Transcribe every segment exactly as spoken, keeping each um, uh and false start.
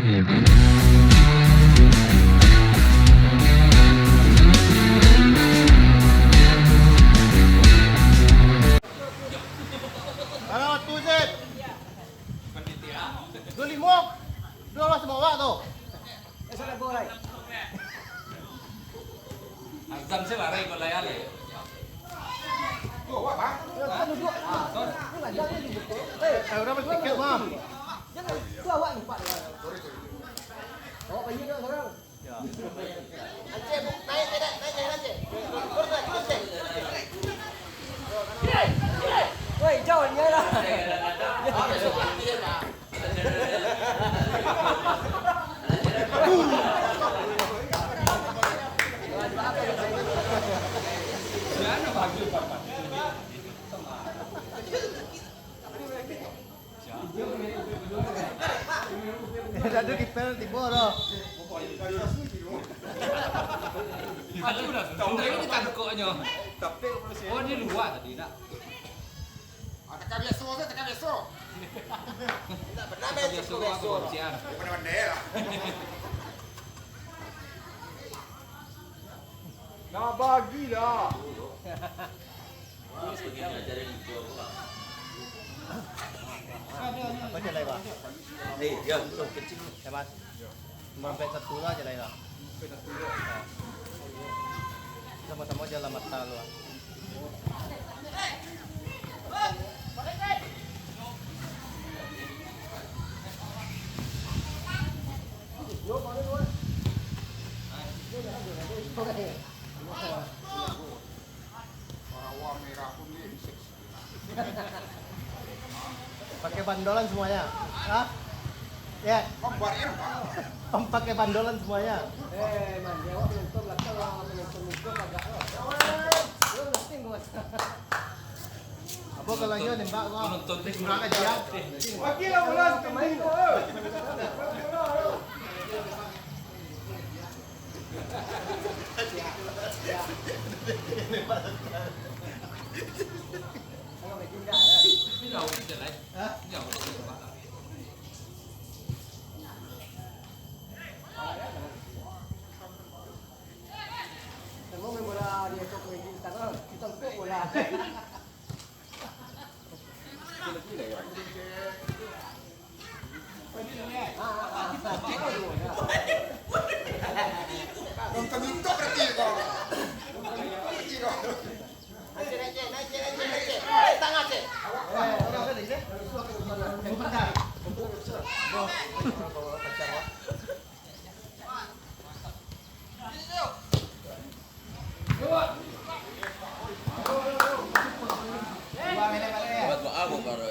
Alah, tu, Zed. Duo limo. Duo lah sama awak tu. Azam se larai ko layar le. Eh, urang bali tiket, Bang. Woi, jauh ni lah. Dah tu kiper tibo dah. Aku dah susah. Ini kita dekoknyo. Oh, di luar tadi nak. Ah, teka biaso se, teka biaso. Indak pernah main biaso, teka biaso. Aku kuncian. Yo, pernah pandai lah. Nah, bagilah. Apa je lai, Pak? Eh, ya, betul, kecil. Ya, Mas. Mampek satu lah je lai lah. Samo-samo jalan mata lu lah. Pakai bandolan semuanya. Hah? Ya. Pakai bandolan semuanya. Eh, man, di awak penonton belakang lah, penonton muka kagak lah. Lu ngerti gua. Apa kalau dia nembak gua? Penonton kurang ajar. Pakai lah bola, main gua. Minta-minta berarti kau. Minta-minta berarti kau. Naik, naik, naik, naik, naik, naik. Tangah, cek. Buat apa, Bro?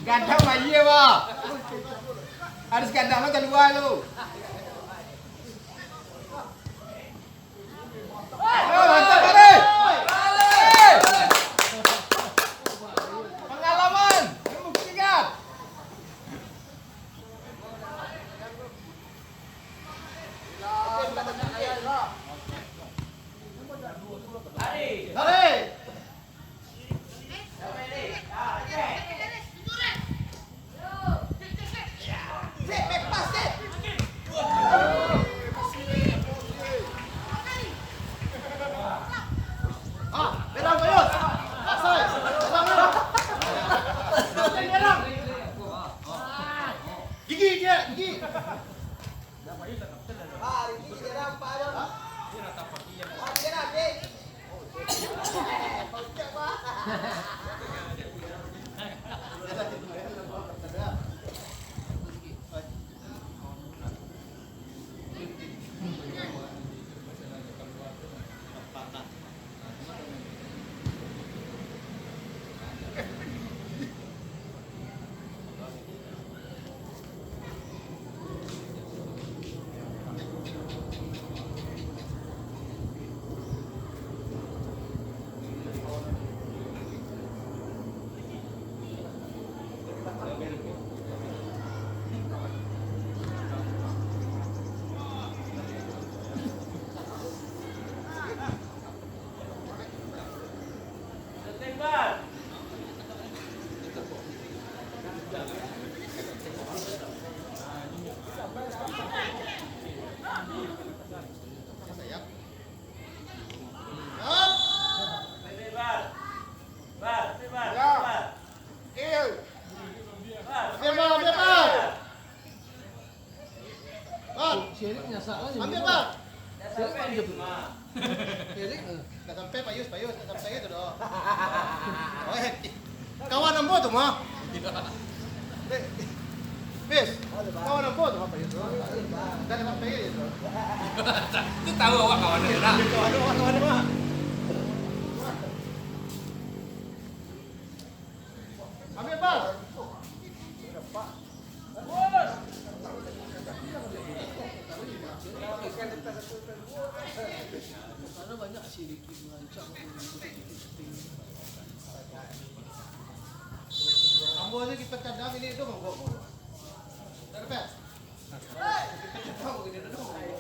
Gadang aia, Pak. Harus gadang lah kalua tu. Oh, mantap, Pak Dek. Pengalaman membuktikan. Tarik. Gigi, gigi, gigi. Ambil, Bang. Ambil, Bang. Ambil, Bang. Ambil, Bang. Ambil, Bang. Dah sampai, Pak Yus, Pak Yus, dah sampai itu doh. Oh, eh, kawan ambo tu mah. Bis, kawan ambo tu mah, Pak Yus. Dah sampai itu. Itu tahu awak kawan dia lah. Kawan, kawan, kawan, kawan. Ambil, Bang. Ambo ni kita kadang ini tu mangkok. Tak ada pes. Kita kadang ini tu mangkok.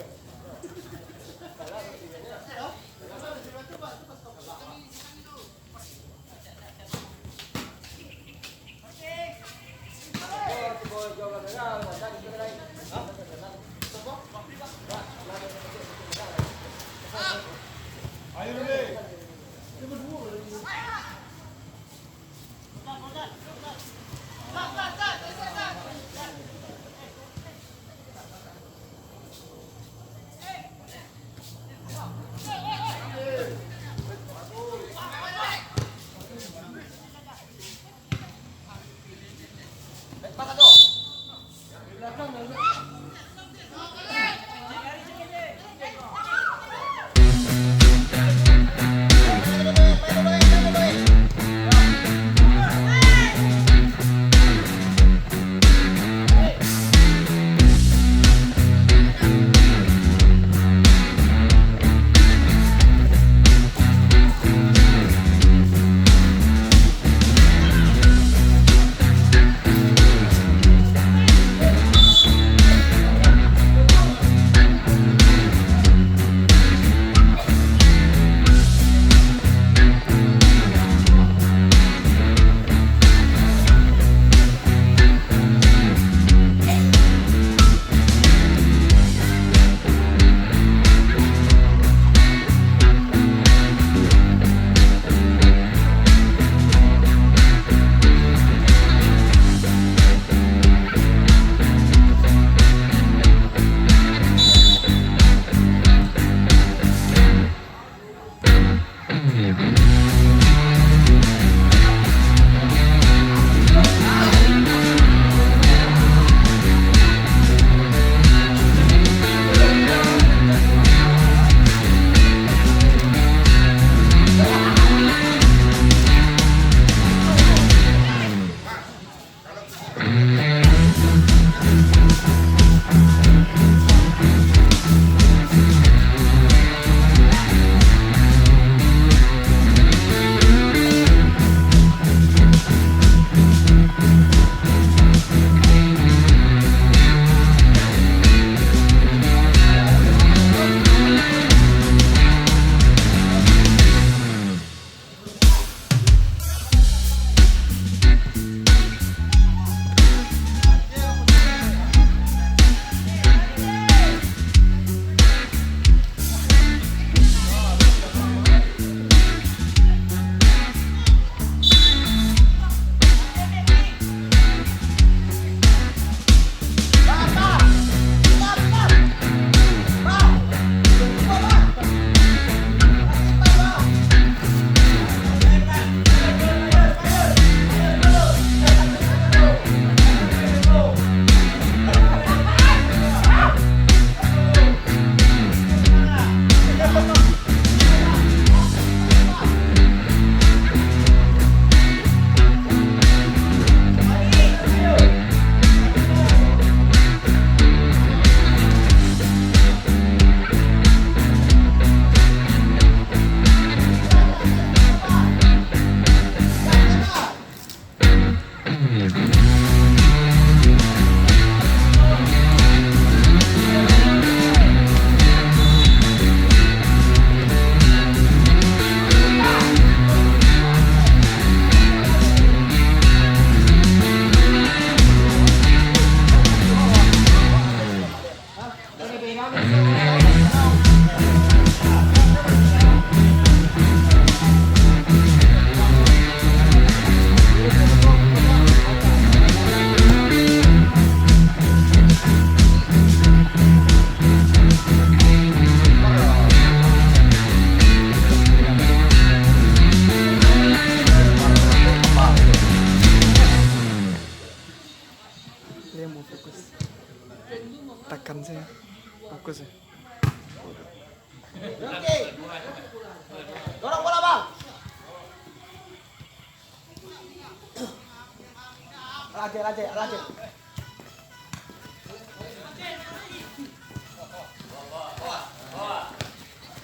Lajai, lajai, lajai.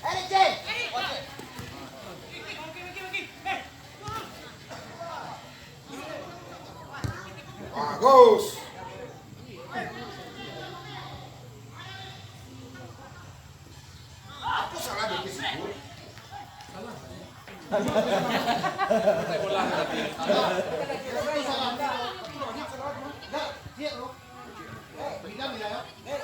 Erik, Jin. Bagus. Aku salah di situ. Salah. Salah. Enggak, siap, bro. Eh, bidang, bidang, ya. Eh.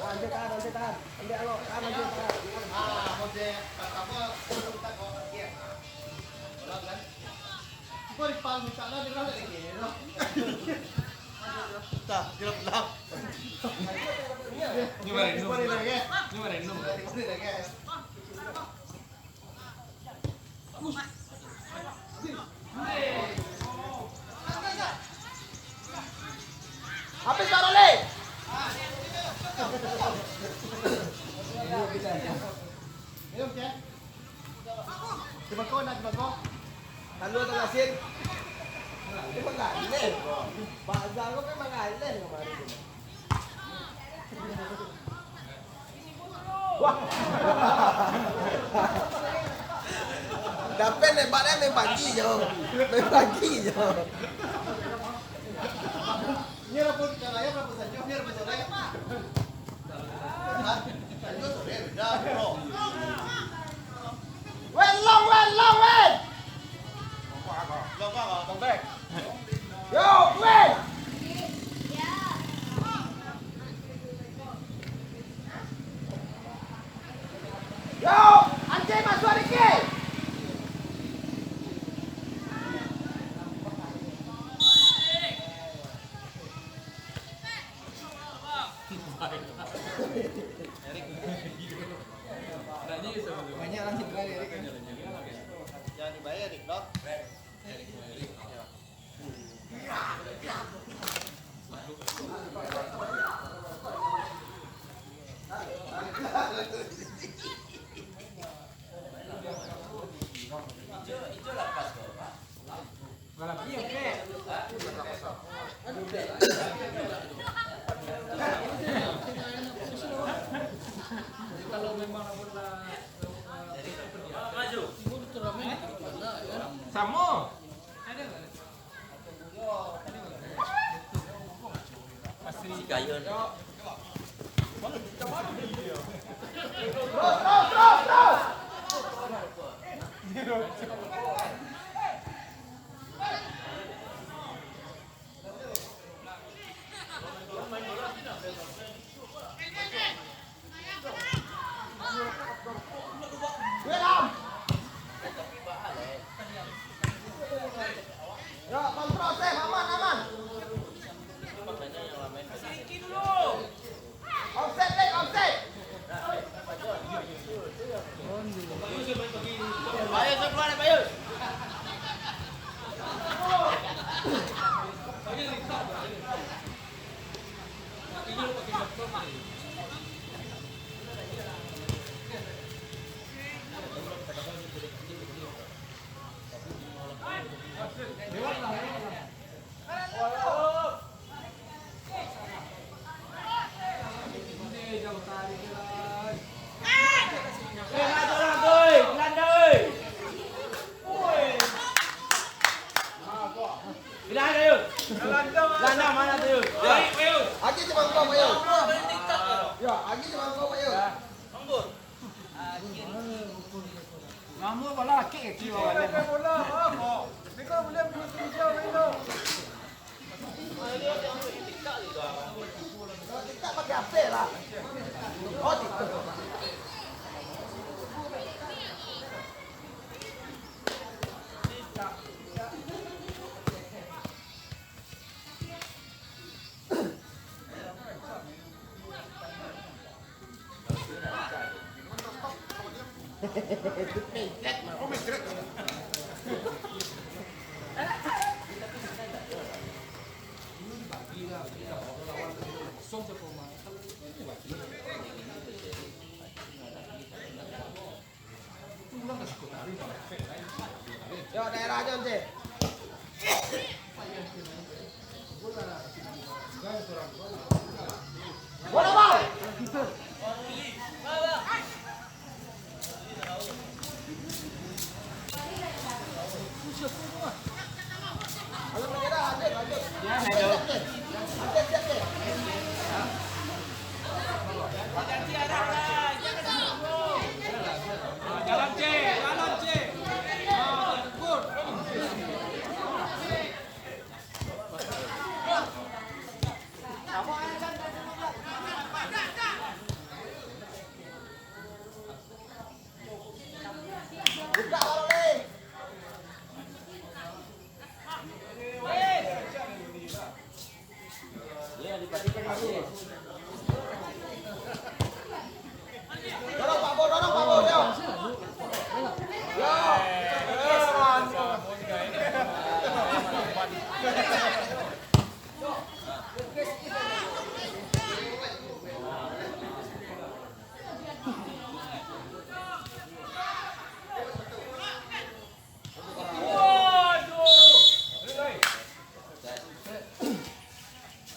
Lanjut tahan, lanjut tahan. Ambil alok, tahan, lanjut tahan. Ah, Jose, apa, apa, minta kau, ya. Ulang, kan? Kau di panggung sana, dia orang lagi, ya, no? Dah, dia pulang. Ini mana, ini mana? Ini mana, ini mana? Ini mana, guys? Habis, Bang Roli. Minum, Cek. Tembako, nak tembako? Lalu atau lasin? Dia manggaleh. Bazar ko memang manggaleh kamari tu. Wah. Dapet nembak deh, main pagi jo. Main pagi jo. Ni rapun caranya, rapun sajo, ni rapun sore. Hah? Sajo sore, beda, bro. Wen, long, wen, long, wen. Long, long, long. Yo, wen. Yo, anjing masuk Riki. Banyak lah cedera Erik kan. Jangan dibayar, Rik, doh. Samo. Ya, kontrol, safe, aman, aman. Offside, Lek, offside. Ayo, Sob, keluar, ayo. Agi cemangkau, Pak Yul. Ya, agi cemangkau, Pak Yul. Lamo bala akik kecil. Kalau TikTok pakai apa lah? Oh, TikTok.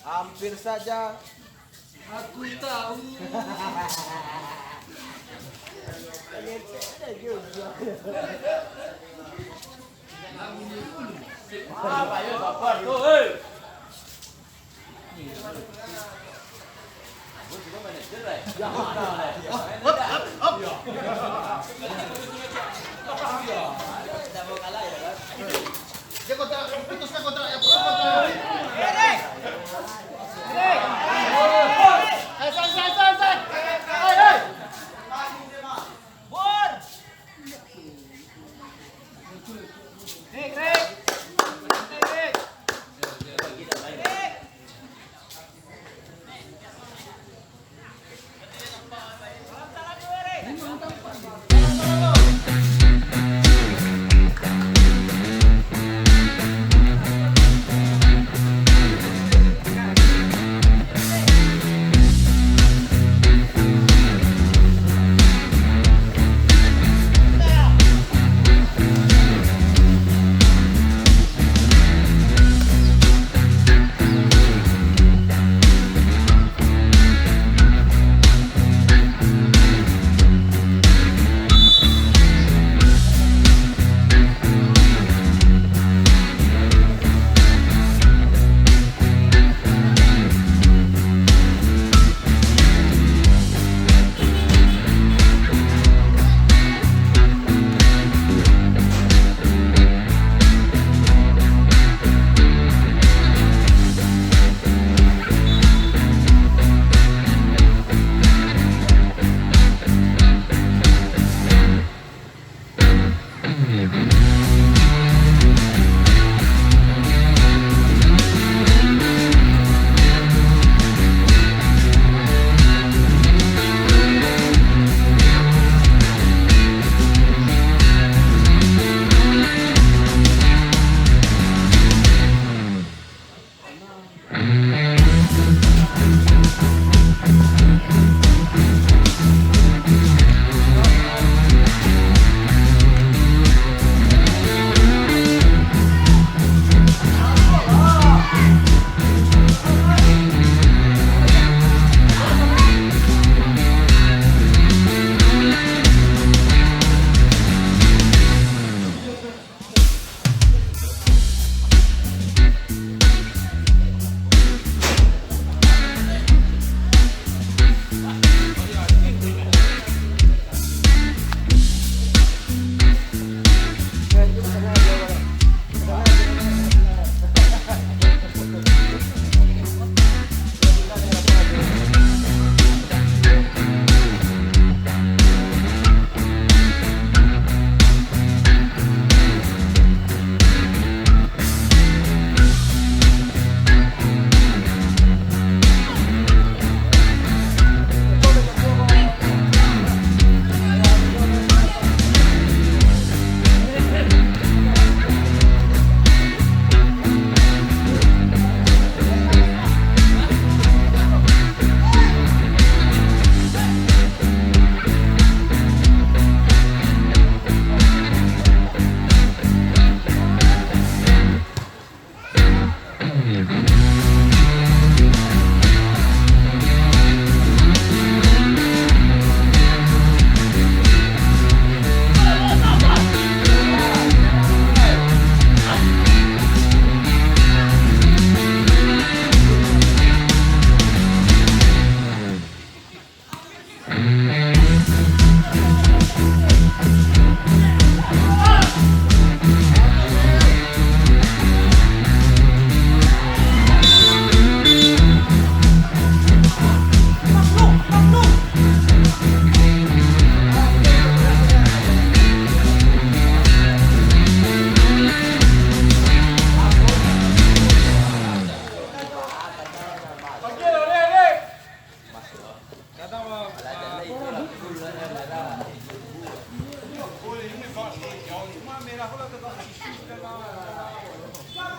Hampir saja. Aku tahu. Apa yo, sabar tu, hei. Dia kontrak, putuskan kontrak, ya, putus kontrak. Ayo, san, san, san, san. Ayo, ayo.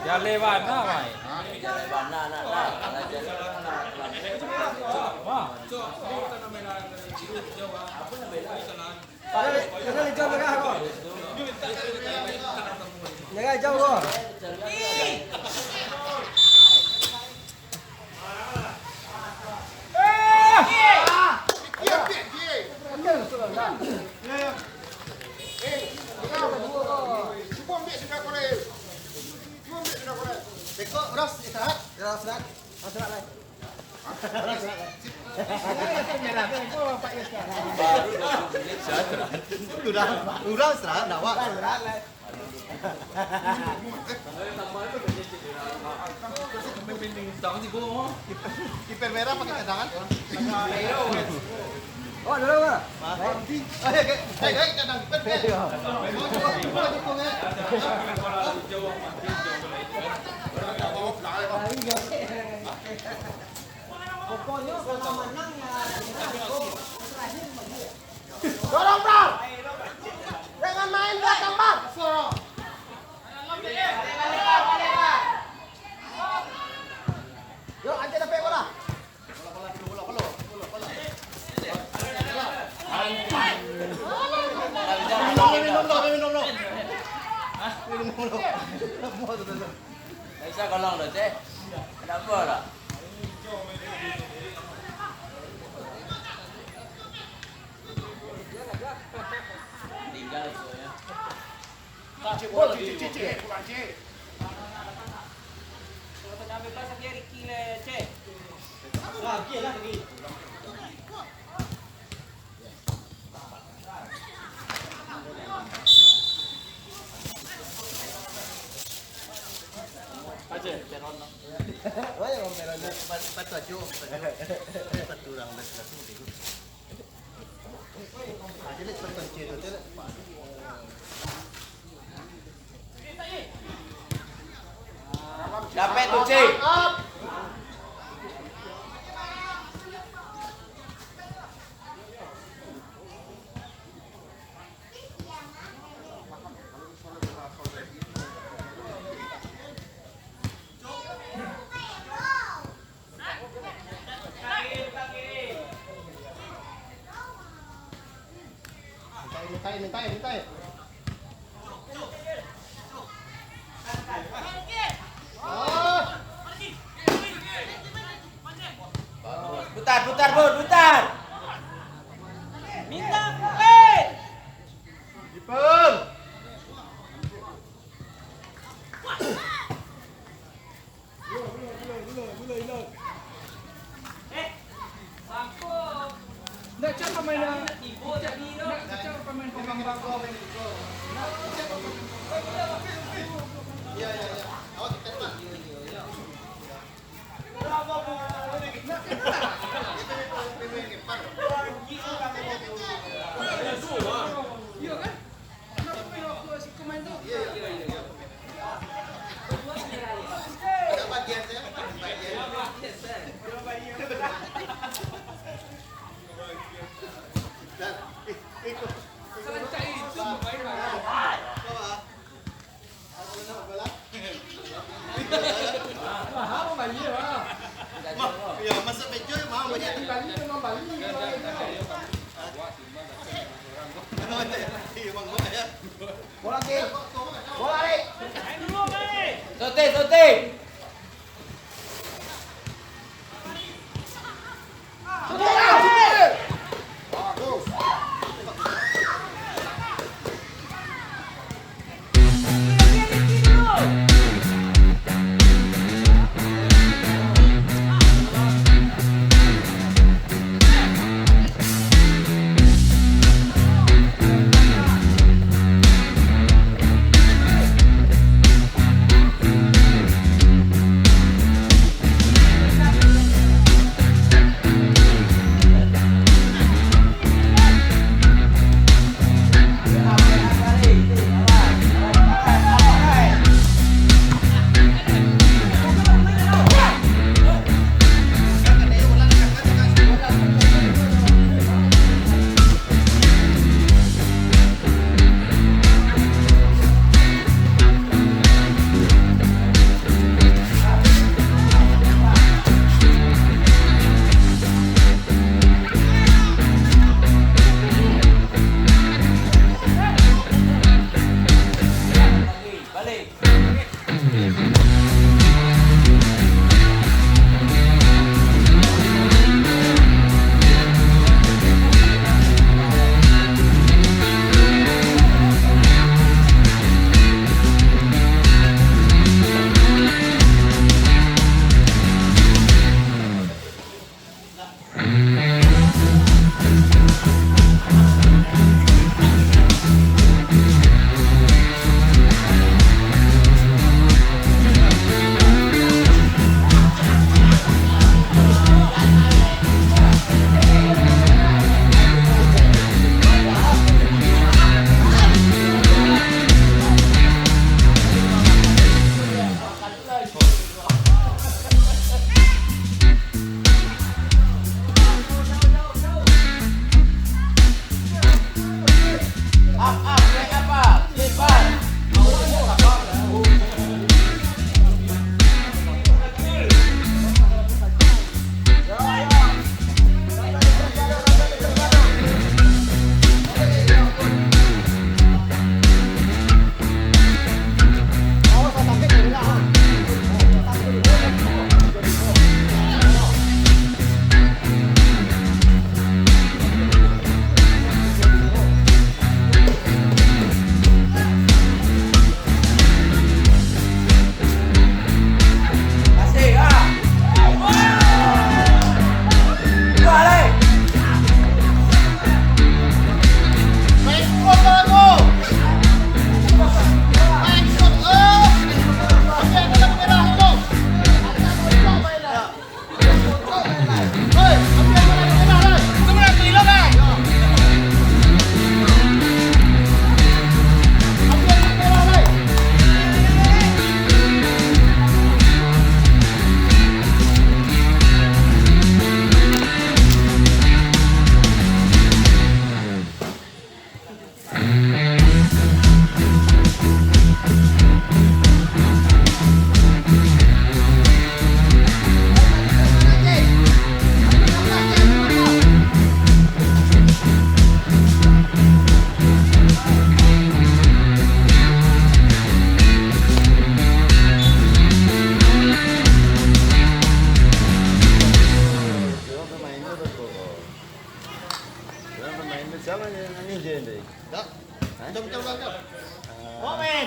Jaleh bana, Mai. Wah. Jangan hijau merah, kok. Jangan hijau, kok. Beko, Ros, istirahat. Ya, istirahat. Istirahat, lai. Istirahat, lai. Udah, udah, istirahat, ndak, Wak? Istirahat, lai. Iper merah pakai cadangan. Oh, dulu, Pak. Hah? Ayo, ayo, ayo, cadangan. Iya. Pokoknya kalau menang ya, ya, terakhir. Dorong, bro. Jangan main belakang, bang. Yo, aja dapet bola. Minum, minum, minum, minum. Minum, minum. Tak bisa golong tu, Cek. Kenapa lah? Tinggal itu ya. Cek, bola, cek, cek, cek, cek, pulang, cek. Kalau tengah bebas, dia Ricky le, cek. Ah, Ricky lah, Ricky. Aja, Teron. Wah, yang Teron. Pat-, patu ajo, patu ajo. Patu urang dah selesai. Dapek tu, Cik. Mintai, mintai, mintai, mintai. Putar, putar, Bun, putar. Minta, eh. Ipung. Ndak cak pamain, ndak cak pamain panggang. Iya kan? Iyo, masuk meja, mau. Bola lagi. Bola lagi. Sote, sote. Siapa yang main tu? Siapa yang main tu? Siapa yang main tu? Dah. Hah? Macam-macam lah kau. Komen.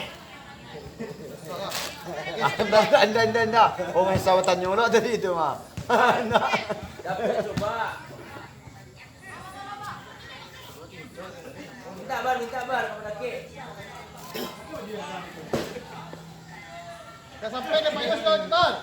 Anda, anda, anda, anda. Oh, main sawah tanyo lah tadi tu mah. Anda. Dapat cuba. Minta bar, minta bar, kamu laki. Dah sampai dah, Pak Yus, kawan-kawan.